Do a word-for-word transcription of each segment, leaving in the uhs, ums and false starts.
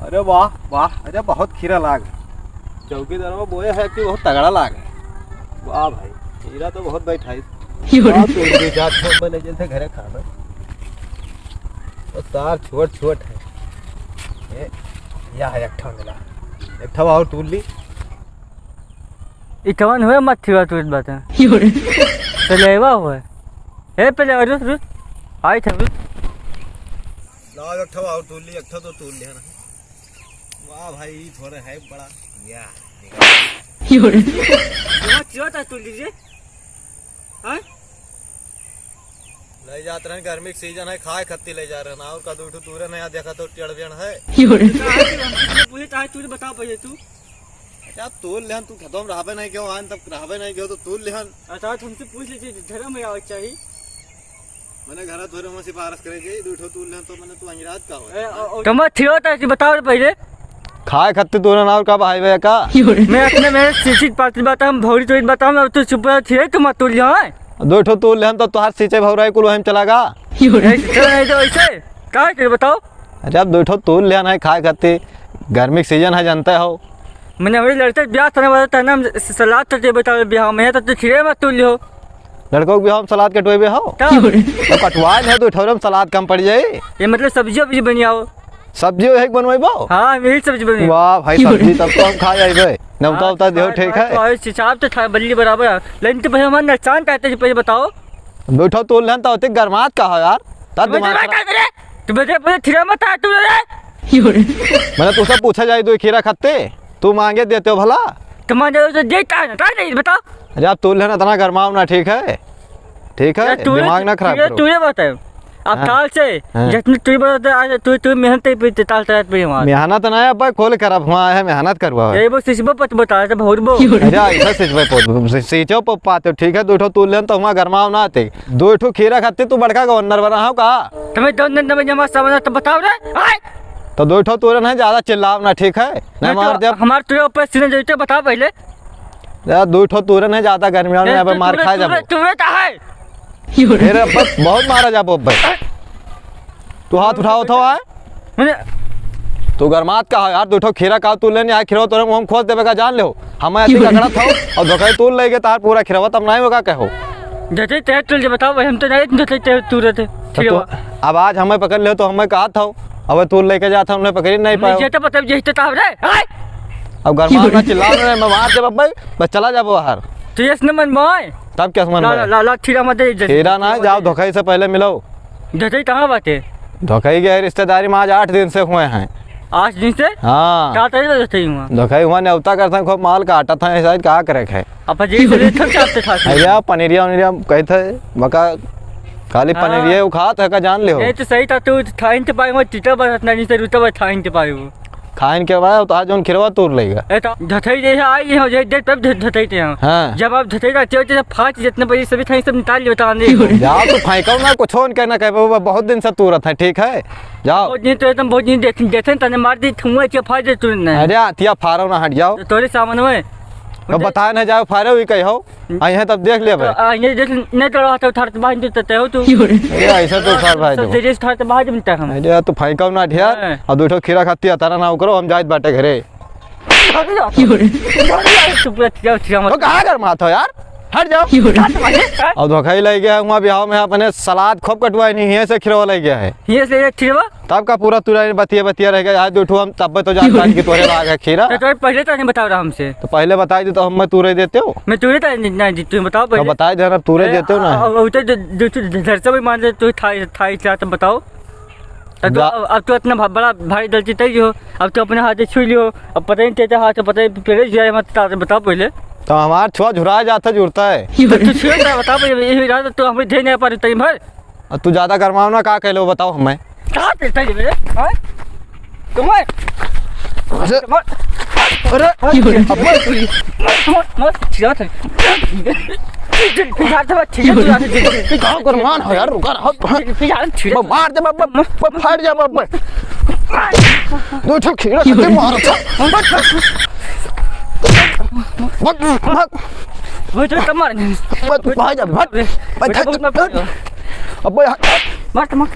अरे वाह, वाह, अरे बहुत खीरा लाग। चौकीदारवा बोए है कि बहुत तगड़ा लाग। वाह भाई, खीरा तो बहुत बैठा है। यो रे। वाह, तू भी जात हो, मैं ले जैसे घरे खाना। वो सार छोट छोट है। ये, या है एक ठो मिला। एक ठो और तूल ली। ई कवन हुए मत थिवा तू बात है। यो रे। पहले एवा हुए। ए, पहले रुक, रुक। आई था, रुक। लाओ, एक ठो और तूल ली, एक ठो तो तूल लिया ना। वाह भाई, ई थोड़ा है बड़ा। या, यो रे। बहुत क्यों था तूल लीजिए? हाँ? ले जात रहन, गर्मी के सीजन है, खाए खत्ती ले जा रहन, और का दू ठो तूरे नया देखा तो टेढ़ बेढ़ है। यो रे। कहाँ से हम तुझे पूछे, चाहे तू बताओ पहले तू। अच्छा, तूल लेहन, तू खेतवा में रहबे नहीं क्यों, आन तब रहबे नहीं क्यों, तो तूल लेहन। अच्छा, तुमसे पूछ लीजिए, धर्म में आवे चाहिए। मैंने घर तोरे में सिफारिश करे के, दू ठो तूल लेहन, तो मैंने तू अंगिराज का हो। ए, ओ, ओ, तुम अच्छी हो तो ऐसी बताओ रे पहले। खाए खत्ती तूरे ना और का भाई बे का? मैं अपने में सीसी पार्टी बताऊं, भौरी चोरी बताऊं, अब तू चुप रह, छिए तुम तूल लेहन। दू ठो तूल लेहन, तो तुहार सींचे भौराई कुल वहीं में चला गा। ऐसे चला नहीं तो ऐसे, का करे बताओ? अरे, अब दू ठो तूल लेहन है खाए खत्ती, गर्मी के सीजन है, जानते हो। मैंने अभी लड़के ब्याह करने वाला था ना, हम स-, सलाद तो दे बताओ ब्याह में, तो तू खीरे मत तूल लियो। लड़कों के ब्याह में सलाद कटवेबे हो? तब? तो कटवा ले, दू ठो में सलाद कम पड़ जाई। ये मतलब सब्जियों भी बनियाओ। सब्जी वही बनवेबो? हाँ, यही सब्जी बनवेबो। वाह भाई, सब्जी तब तो हम खा जाइबे। नौता हाँ, उता देहो, खा, ठीक खा, है? तो आए हिसाब से था, बल्ली बराबर है। लेकिन तो भाई हमारे नुकसान चाहते हैं, पहले बताओ। दू ठो तूल लेहन तो होते गरमात का हो यार? ता तू दिमाग बता खराब। दे रे। तू बता, बता, खीरा मत आ तू रे। मैंने तुझसे पूछा जाए, दो खीरा खाते, तू मांगे देते हो भला? तो मांगे तो देता है ना, का नहीं, बताओ। अरे आप तूल लेहन, इतना गरमाओ ना, ठीक है? ठीक है? यार, तू ये, दिमाग ना खराब तू ये, करो। तू ये बता, अब हाँ। ताल से, हाँ। जितनी तू ये बता, आज तू, तू मेहनत ही पे ताल तैयार पे हमारे। मेहनत ना है, अब खोल कर अब हुआ है, मेहनत करवा है। ये वो सिसबो पत बता, तो बहुत बो। अरे ऐसा सिसबो पत, सि-, सींचो प-, पाते हो, ठीक है, दो ठो तूल लेहन तो हुआ गरमाओ ना आते। दो ठो खीरा खाते तू बड़का गवर्नर बना हो का? तुम्हें दो दिन में जमा समझ तो बताओ रे। आय! तो दो ठो तूरन है, ज्यादा चिल्लाओ ना, ठीक है? नहीं नहीं तो मार दे। हमार तुरे ऊपर सीने जैसे बताओ पहले। यार, दो ठो तूरन है, ज्यादा गर्मियों में ए, यहाँ पे तू मार तुरे, खाए तुरे, जाबो। तुरे तो है। अरे अब बहुत मारा जाबो अब भाई। तू हाथ उठाओ तो आए। मैंने तू गरमात का हो यार, दो ठो खीरा का तू लेने आए, खीरा तोरे मुंह में खोस देबे का जान ले हो। हम ऐसे ही अकड़ा था और धोखे तू ले गए तार पूरा खीरा, तब नहीं होगा कहो। जैसे तय तुल जे बताओ भाई, हम तो नहीं जैसे तय तू रहते। तो खीरा। तू, अब आज हमें पकड़ ले तो हमें कहा था, अब तू लेके जाता, हमने पकड़ ही नहीं पाया। जैसे पता जैसे तो रे, आय। अब गरमात ना चिल्लाओ ना, मैं मार देब अब भाई, बस चला जाबो बाहर। तो ये इसने मन भाई। तब क्या मन ला, भाई? ला, ला, ला, खीरा मत दे, जैसे खीरा ना, जाओ धोखे से पहले मिलो। धोखे कहाँ बाटे? धोखे गए रिश्तेदारी में आज आठ दिन से हुए हैं। आठ दिन से? हाँ। का तरी धोखे हुआ? धोखे हुआ, न्योता करते हैं, खूब माल काटत हैं, शायद का करे है। अब जी से थक जाते था। अरे पनीरिया उनीरिया कहते हैं, बका खाली हाँ। पनीरिया उखात है का जान ले हो। ये तो सही था, तू था इन पाए वो टीटा बस इतना नहीं से रुतबा था इन पाए वो। खाइन के बाद तो आज जोन खिरवा तोड़ लेगा। ए तो धथई जे आई हो जे दे तब ध-, धथई ते हम। हाँ। जब आप धथई रहते हो तो फाट जितने बजे सभी था सब निकाल लियो तो आंदे। जाओ तो फेंको ना, कुछ होन कहना कहे, वो बहुत दिन से तोड़त है, ठीक है? जाओ। बहुत दिन तो एकदम बहुत दिन देख, देखे तने मार दी, थुआ के फाड़ दे तू ने। अरे आतिया फारो ना, हट जाओ। तो तोरे सामान में। तो बताए ना जाओ, फारो ही कहो। आई है तब देख ले तो भाई। आ, ये देख, नहीं तो रहता उठार तो बाहर देते हो तू। अरे ऐसा तो उठार भाई सब दो। तेरे से उठार तो बाहर मिलता हम। अरे यार, तू फेंको ना ढेर। हाँ। और दो ठो खीरा खाती है, तारा ना करो, हम जाइत बाटे घरे। भाग जा। तू पूरा खीरा, खीरा मत। तो कहाँ गरमात हो यार? हट जाओ। और धोखा ही ले गया है, वहाँ बिहाव में अपने सलाद खूब कटवाए नहीं है, से खिरवा ले गया है। ये से ये खिरवा? तब का पूरा तुरा बतिया बतिया रह गया, आज दो ठो हम तब तो जानता है कि तोरे लाग है खीरा। तो तोरे पहले तो नहीं बताओ रहा हमसे। तो पहले बताई दे तो हम मैं तूरे देते हो। मैं तूरे तो नहीं, नहीं, तुम बताओ तो पहले। बताई दे ना, अब तूरे ए, देते हो ना। अब, अब तो जो, जो, जो, घर से भी मान ले, तू थाई, थाई क्या तो बताओ। तो, तो जा- अब, अब तो इतना भा-, बड़ा भारी गलती तय हो, अब तो अपने हाथ से छू लियो, अब पता नहीं तेरे हाथ से पता नहीं पेरे जुआ मत तार बताओ पहले। तो हमार छुआ झुरा जाता जुड़ता है। तो तू छुए ना, बताओ पहले, ये रहा तो तू हमें दे नहीं पा रही तई भर। अब तू ज्यादा गरमाओ ना, का कहले हो बताओ हमें। का देता है रे? हाँ? तुम्हें? अरे, तुम्हें? अरे, अरे, अब मत, मत, मत, चिल्ला मत। चिल्ला मत, चिल्ला मत, चिल्ला मत। गाँव का मान हो यार, रुका रहा। चिल्ला मत, चिल्ला मत। मैं मार दे, मैं, मैं, मैं फाड़ जा, मैं, मैं। दो ठो खीरा खा के मार था। मत, मत, मत। वो तो कम मार। मत, भाग जा, भाग। मत, मत, मत। अबे यार। मार, मार,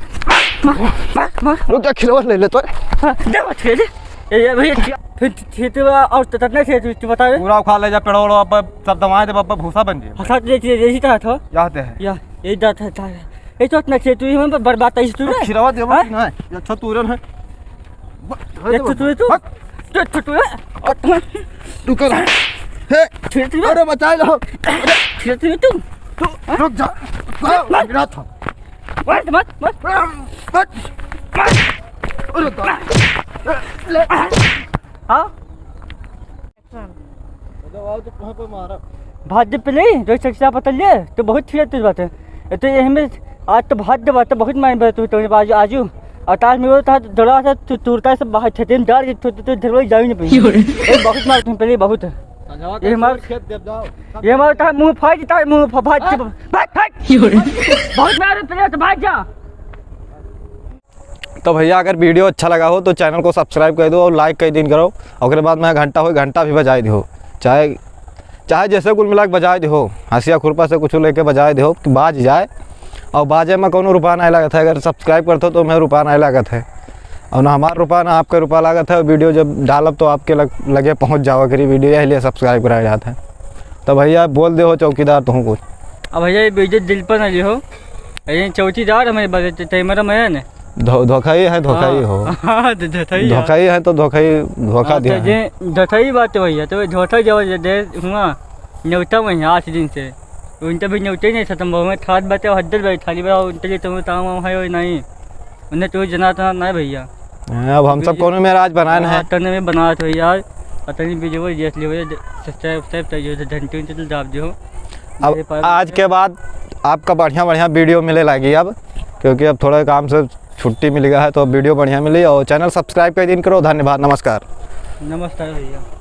मार, मार, मार। रुक जा, खिलौना ले ले तो। हाँ, दे, मत खेले। ए, ए, भैया, फिर ठीक बा, और तो कितना चाहिए तू, तू बता दे। पूरा उखाड़ ले जा, पेड़ो, वेड़ो, अब सब दवाएं दे, अब भूसा बन जाए। हाँ, साथ ले, ले, ले, ले, तो, या ते है। या, ये दा था, था। ये तो इतना चाहिए तू, हम बर्बाद है तू तो रे। खिरवा देबो हाँ? कि नहीं? ये अच्छा तू रे है। ब-, ये तो तू, तू, तू। हट। तू, तू, तू रे। तू कर। हे। खिरवा तू रे। अरे बचा लो। खिरवा तू रे तू। तू हाँ? रुक जा। मत। गिरा था। मत, मत, मत। मत। अरे दा-, ले। हाँ? भाग दे पहले, जो चर्चा पता ले, तो बहुत थिरत बात है। ये तो ये हमें आज तो भाग दे बात है, बहुत मार बात है, तो आज, आजू, और ताज में वो था, दौड़ा था, तू तुरता से बाहर छते में डाल के, तू, तू, तू धरवाई जाई नहीं पाई। योरे। ये बहुत मार तुम पहले, बहुत। ये मार, खेत देव जाओ। ये मार था, मुंह फाड़ देता है, मुंह फा-, भाग, हाँ? भाग, भाग। योरे। बहुत मार पहले, तो भाग जा। तो भैया, अगर video अच्छा लगा हो तो channel को subscribe कर दो और like कर दिन करो। ओकरे बाद में घंटा हो, घंटा भी बजाए दिहो, चाहे, चाहे जैसे कुल मिला के बजाए दिहो, हंसिया खुरपा से कुछ लेके बजाए दिहो कि बाज जाए। और बाजे में कौनो रुपया नहीं लागत है, अगर subscribe करते हो तो हमें रुपया नहीं लागत है, और ना हमार रुपया ना आपके रुपया लागत है। और video जब डालब तो आपके लग, लगे पहुँच जावा करी video, यही लिए subscribe कराया जाता है। तो भैया बोल दे हो चौकीदार तुम कुछ। अब भैया ये video दिल पर ना लिहो, ये चौकीदार हमारे बड़े टेमर में है ना। धो-, धोखाई है, धोखाई हाँ। हो। हाँ, तो धोखाई है। धोखाई है तो धोखाई, धोखा हाँ, दिया तो है। जे धोखाई बात है भैया, तो धोखा जब दे हुआ, न्योता में है आठ दिन से। उनका भी न्योते नहीं खत्म हुआ, मैं ठाट बाटे, हद्दल बाटे, थाली बा, उनके लिए तुम्हें ताम वाम है और नहीं। उन्हें तो जना तो नहीं भैया। हाँ, अब हम सब video कौनो में राज बनाए हाँ, हैं। तने में बनात हो यार। पता नहीं video देख लियो, subscribe, subscribe कर दियो, घंटी उंटी तो दाब दियो। अब मेरे पास आज के बाद आपका बढ़िया, बढ़िया video मिले लागी अब, क्योंकि अब थोड़ा काम से छुट्टी मिल गया है, तो अब video बढ़िया मिली। और channel subscribe कर दिन करो। धन्यवाद, नमस्कार। नमस्कार भैया।